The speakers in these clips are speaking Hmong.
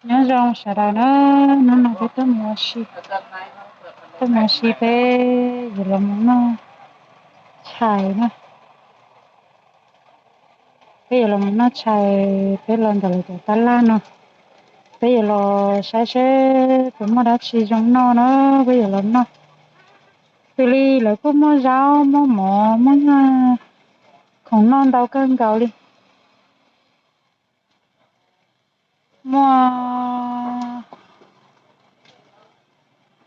Nyob zoo sawv daws na, hnub no peb tuaj mus ua si, tuaj mus ua si peb yuav los mus noj tshais na. Peb yuav los mus noj tshais, peb los ntawm lawv cov tab laj no. Peb yuav los saib seb puas muaj dab tsi zoo noj na, peb yuav los noj. Xws li lawv kuj muaj zaub, muaj mov, muaj nyuag khoom noj ntau kawg nkaus li. Muaj,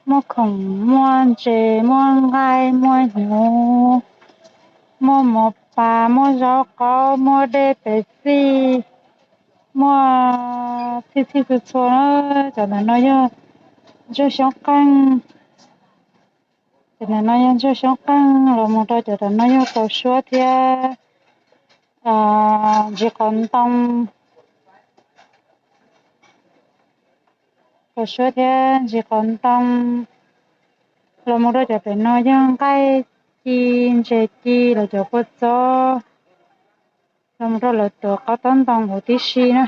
muaj khoom, muaj ntses, muaj nqaij, muaj hnyuv, muaj mov pas, muaj zaub qaub, muaj dej pes xij, muaj txhij txhij txhua txhua na. Cov ntawm no yog ntsuag xyoob qeej. Cov ntawm no yog ntsuag xyoob qeej, los mus rau cov ntawm no yog kaus suab thiab ntsis qos ntoo. Kaus suab thiab ntsis qos ntoo. Los mus rau cov pem no yog nqaij ci, ntses ci, lawv cov kua txob. Los mus rau lawv tuav qab tob ntoo huv tib si na.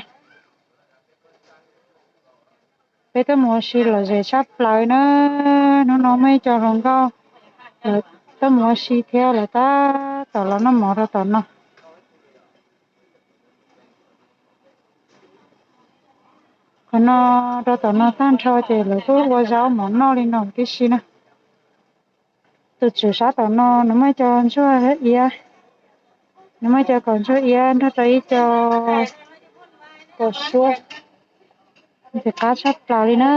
Peb tuaj mus ua si lom zem tshaj plaws na. Hnub no muaj ib co hluas nkauj, lawv tuaj mus ua si thiab lawv tab tom los noj mov rau tom no. Qhov no, rau tom no tag nrho ces lawv kuj ua zaub mov noj li no tib si na. Tus tswv sab tom no nws muaj cov ntsuag iab, nws muaj cov kaus ntsuag iab nrog rau ib co kaus suab, ntxim qab tshaj plaws li na.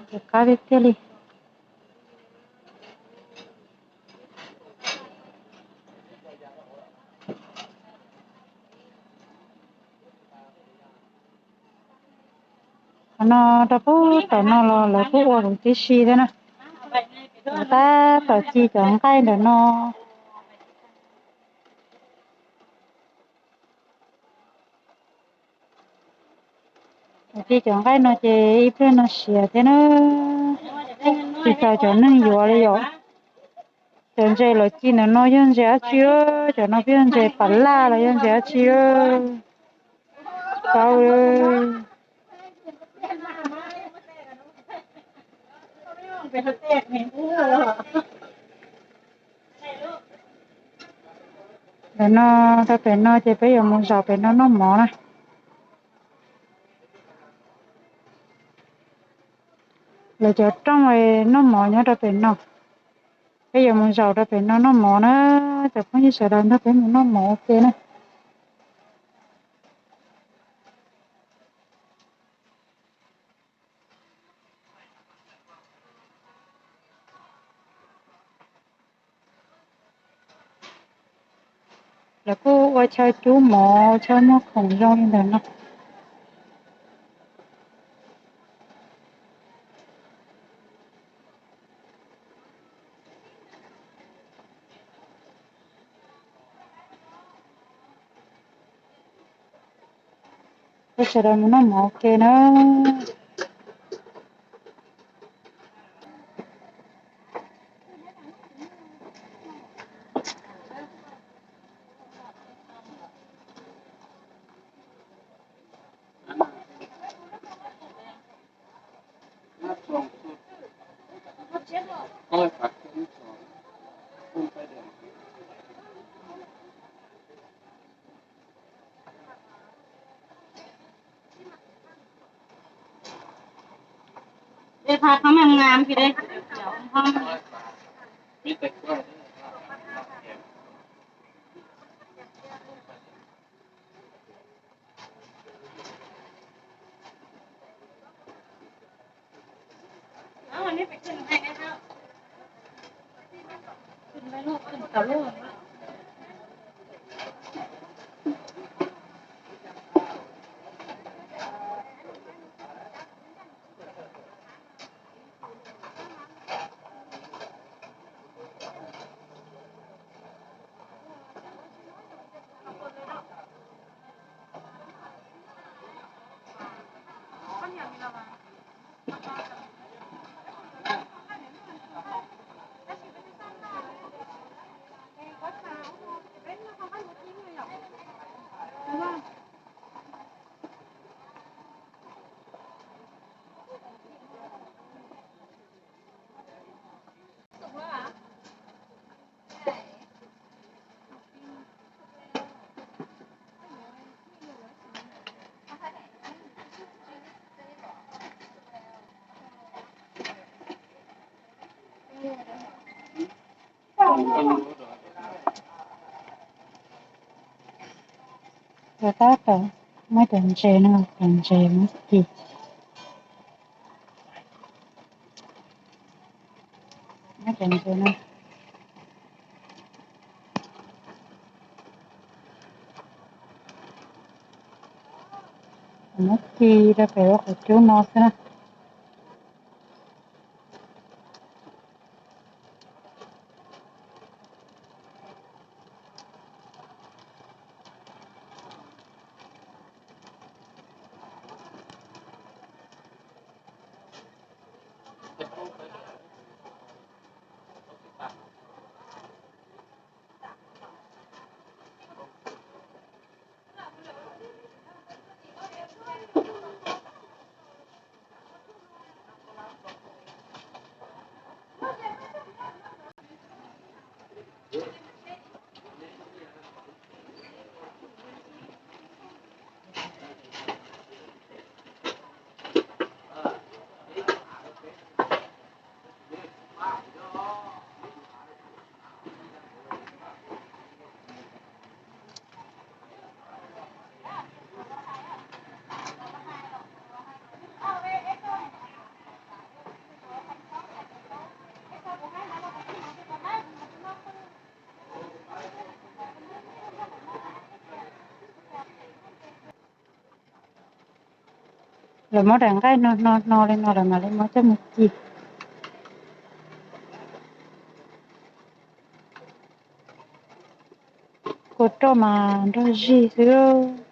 Ntxim qab tiag tiag li. Qhov no rau pem tom no los lawv kuj ua huv tib si thiab na. Lawv tab tom ci cov nqaij ntawm no. Lawv ci cov nqaij no ces ib pliag no siav thiab na. Tsis txaus cov neeg yuav li yom. Cov ntses lawv ci ntawm no yog ntses dab tsi? Cov no yog ntses pam laj los yog ntses dab tsi? Paub. Ntawm no, rau pem no ces peb yuav mus zaum pem no noj mov na. Lawv cov rooj noj mov nyob rau pem no. Peb yuav mus zaum rau pem no noj mov na. Cov phooj ywg sawv daws nrog peb mus noj mov ua ke na. Lawv kuj ua chaw cub mov, chaw muag khoom zoo li ntawm no. Peb sawv daws mus noj mov ua ke na. Rau tab tom muab cov ntses no, cov ntses muab ci. Muab cov ntses no, muab ci rau pem ua qhov cub no xwb na. Lawv muab daim nqaij no hno hno li no lawm mam li muab coj mus ci. Kua roj mas nrog zig xwb.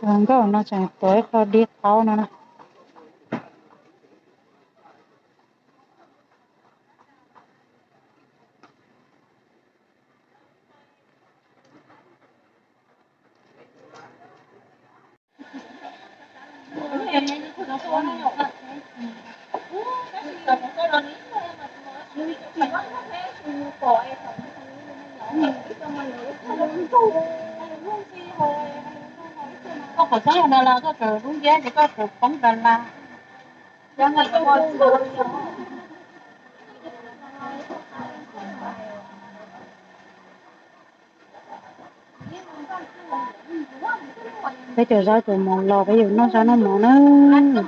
Nkauj no tseem tuav ib qho dib qaub no na. Koj pom txob yog Đà Lạt, koj txawm lub ntiab ces koj txawm poob Đà Lạt. Peb cov zaub cov mov los peb yuav noj zaub noj mov na. Thaj ntev.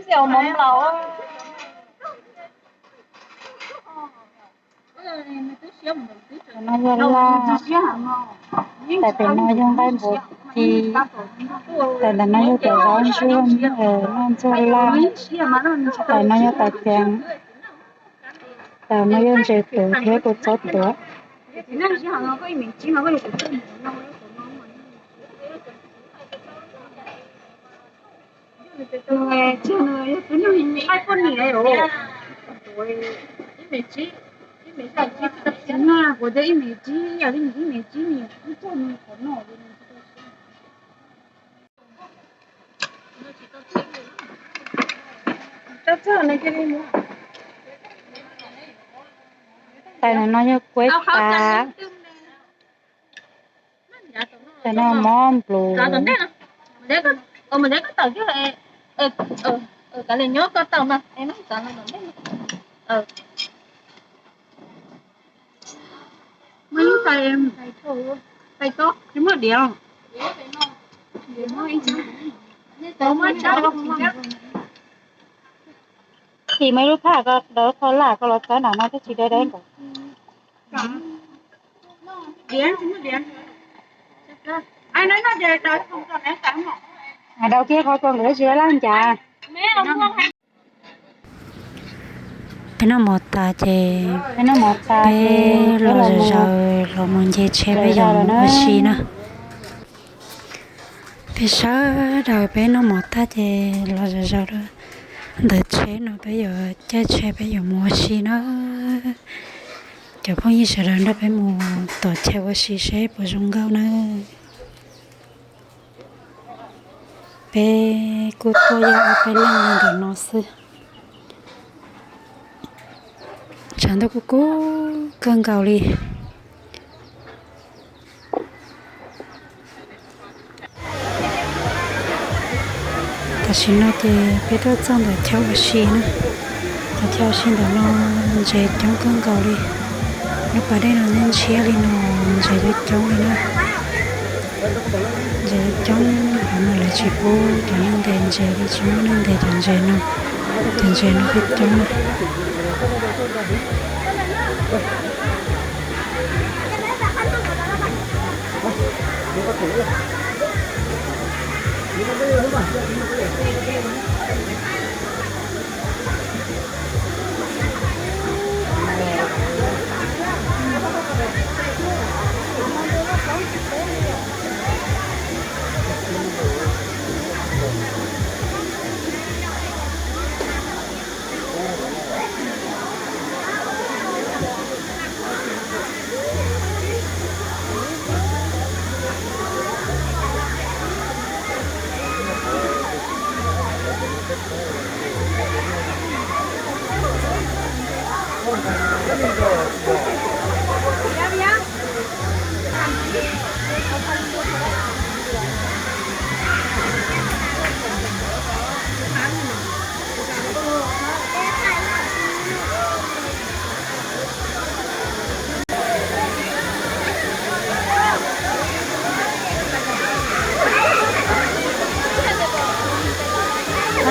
Cov no yog laj, tais tes no yog nqaij npua ci, tais ntawm no yog cov zaub ntsuag, noj ntxuag laj, tais no yog tais ceev, tais no yog ntses tuav thiab kua txob tuav. Ib me tsib, ib me tsib, ib me tsib, ib me tsib, ib me tsib, ib me tsib, ib me tsib. Tais no yog kuaib tav. Tais no mob nplus. Tsis muaj diav. Tis muaj ib lub phaj ko, daus qhov laj ko los txawb nram no twb tsis deb deb nkaus. Daus kiag qhov ko nkawd tsis deb laj ncav. Peb noj mov tas ces peb los zaws zaws los mus nce tsheb peb yuav mus ua si na. Peb sawv daws peb noj mov tag ces los zaws zaws rau ntawm tsheb no peb yuav caij tsheb peb yuav mus ua si na. Cov phooj ywg sawv daws nrog peb mus tom chaw ua si seb puas zoo nkauj na. Peb kuj tuaj yog ob peb leeg li ntawm no xwb. Tshav ntuj kuj kub kawg nkaus li. Tam sim no ces peb tuaj txog ntawm chaw ua si na. Ntawm chaw ua si ntawm no ntses coob kawg nkaus li. Lub pas dej no ntshiab ntshiab li no, ntses coob coob li na. Ntses coob coob, qhov no lawv tsis pub cov neeg ntes ntses li, tsis muaj neeg ntes cov ntses no. Cov ntses no thiaj coob na.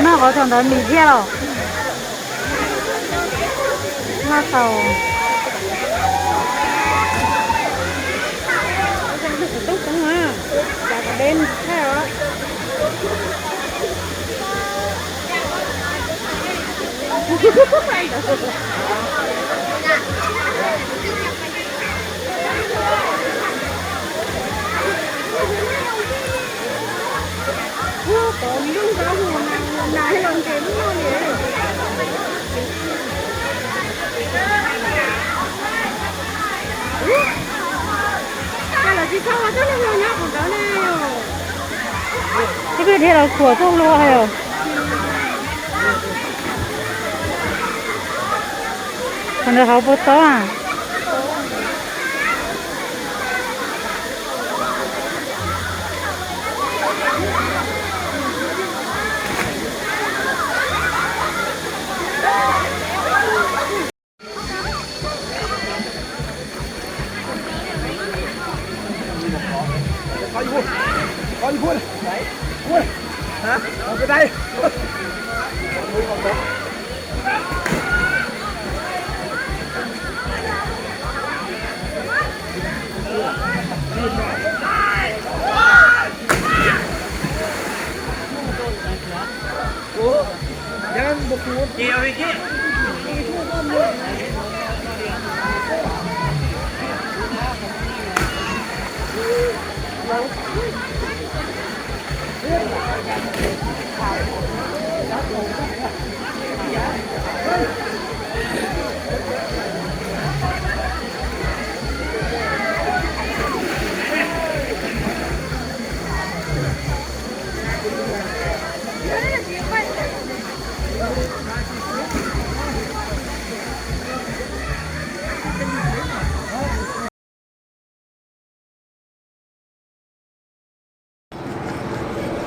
Noj qhov thaum ntawd mis thiab los? Noj tau. Ib pliag dhia los khuam txoj hlua os. Qhov ntawd hauv puas tob a?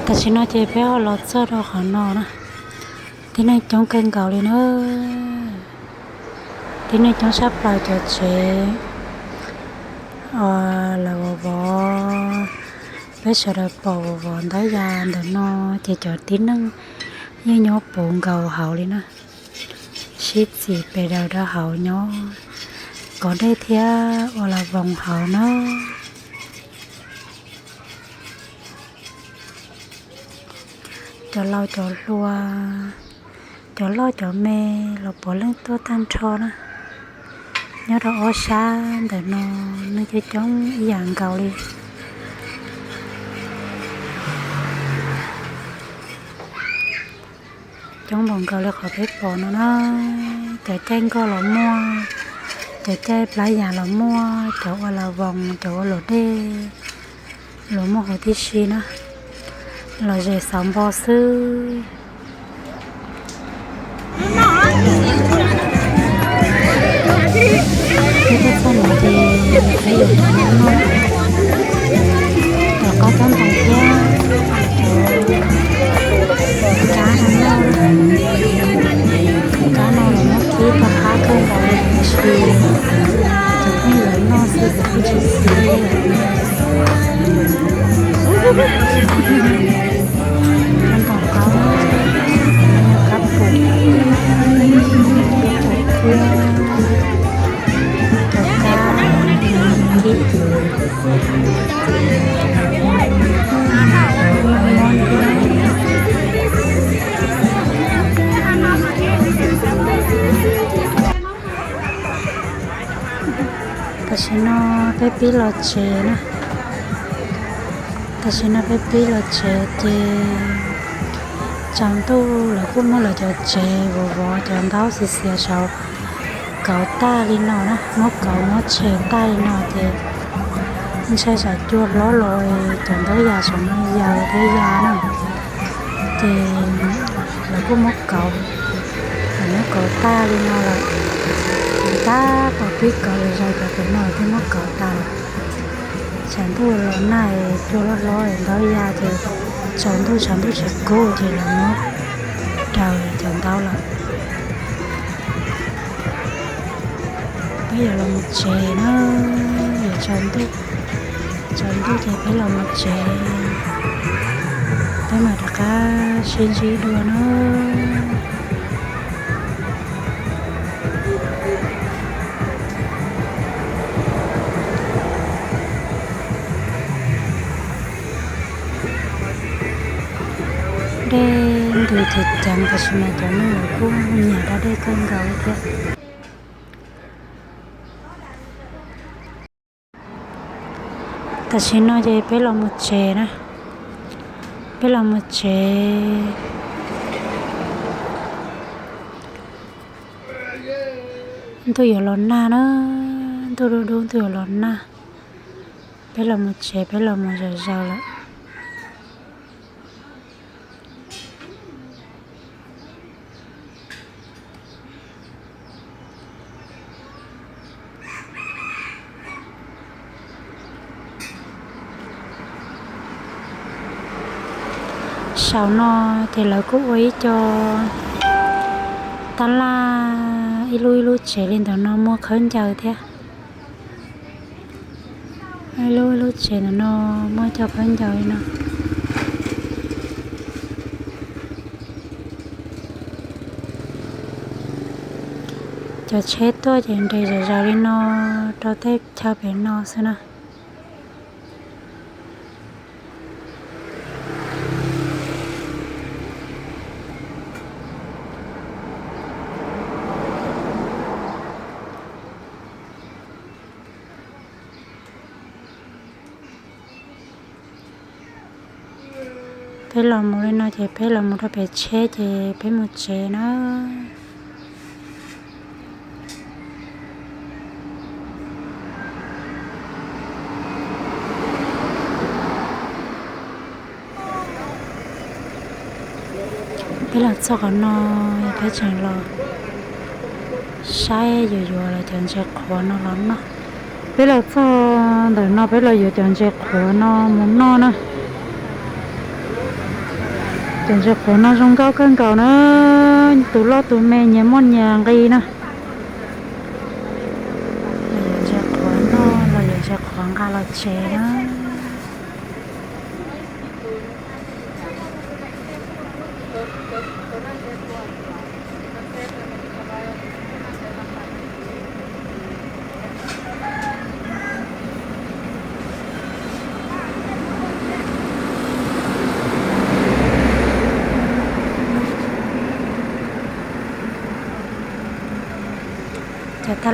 Tam sim no ces peb ho los txog rau qhov no na. Tib neeg coob kawg nkaus li na. Tib neeg coob tshaj plaws, cov tsev lawv vov vov, peb sawv daws pom vov vov ntawd yam ntawm no, ces cov tib neeg yeej nyob puv nkaus hauv li na. Sib txim pes daws rau hauv nyob, kov dej thiab ua las voos hauv na. Cov laus cov hluas Cov loj cov me los puav leej tuaj tag nrho na. Nyob rau ob sab ntawm no nws coob coob ib yam nkaus li. Coob npaum nkaus li qhov peb pom no na. Cov caij nkoj los muaj, cov caij plab yas los muaj, cov ua las voos, cov ua luam dej los muaj huv tib si na. Los zem xauv npo xwb. Peb tuaj txog no ces peb yuav noj, tom qab tab ntais thiab. Kab no, kab no los muab kib tau qab kawg nkaus li tiam sis cov phooj ywg noj xwb ces kuj tsis xis li. Tab tom qab, kab pum, kab pum thiab cov kab kib. Tam sim no peb pib los tsev na. Tam sim no peb pib los tsev ces tsaus ntuj lawv kuj muab lawv cov tsev vov vov cov ntaub xiav xiav saud kauv tag li no na, muab kauv muab tshem tag li no ces ntshai tsam cua hlob los cov ntaub yas saum no yaws thiab ya na. Ces lawv kuj muab kauv, lawv muab kauv tag li no lawm. Tab tom pib kauv zom zaws cov pem no twb muab kauv tas lawm. Tshav ntuj los nag, cua hlob hlob ntaub ya ces tsaus ntuj tshav ntuj tsis kub ces lawv muab raws cov ntaub lawm. Peb yuav los mus tsev na, yuav tsaus ntuj, tsaus ntuj ces peb los mus tsev. Peb mam rov qab sib ntsib dua na. Dej ntws ceev ceev tab sis mas cov neeg lawv kuj nyiam da dej kawg nkaus li thiab. Tam sim no ces peb los mus tsev na, peb los mus tsev. Ntuj yuav los nag na, ntuj dub dub ntuj yuav los nag. Peb los mus tsev, peb los mus zom zaws lawm. Saum no ces lawv kuj ua ib co tab laj ib lub ib lub tsev li ntawm no muaj khaub ncaws thiab. Ib lub ib lub tsev ntawm no muaj ib co khaub ncaws li no. Cov tsheb tuaj ces nres zom zaws li no rau tej chaw pem no xwb na. Peb los mus li no ces peb los mus rau pem tsheb ces peb mus tsev na. Peb los txog qhov no, peb tseem los saib yuav yuav lawv cov ntses qhuav no los noj. Peb los txog ntawm no peb los yuav cov ntses qhuav no mus noj na. Cov ntses qhuav no zoo nkauj kawg nkaus na, tus loj tus me nyias muaj nyias nqi na. Los yuav ntses qhuav noj los yuav ntses qhuav nqa los tsev na.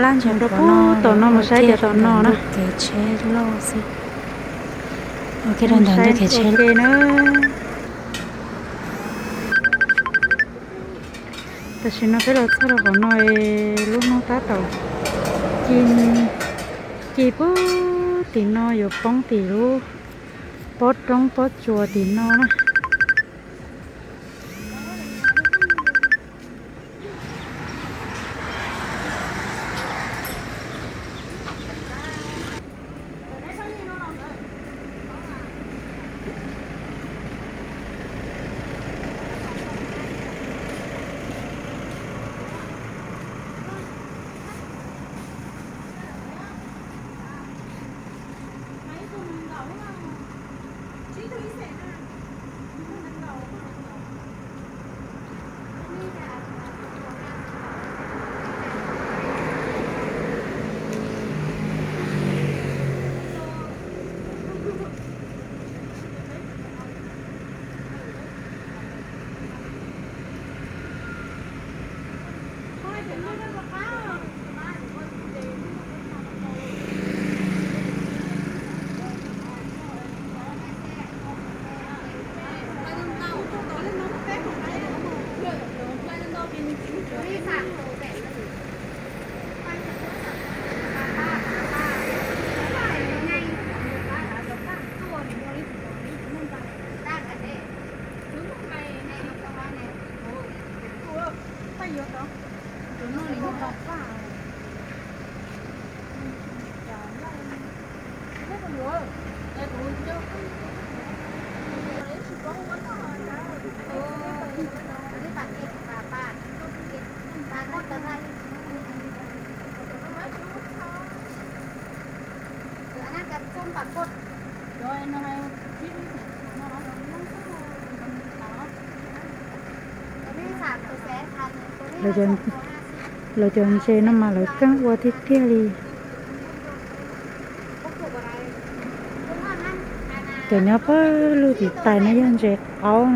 Laj ntsees rau pem tom no mus saib cov tom no na. Kev tsheb loj xwb. Mus saib ua ke na. Tam sim no peb los txog rau qhov no, lub hnub tab tom ci, ci puag tim no yuav poob tim lub pob roob pob tsuas tim no na. Lawv cov ntses no mas lawv keej ua tiag tiag li. Cov nyob pawg lug tim tais no yog ntses qaub.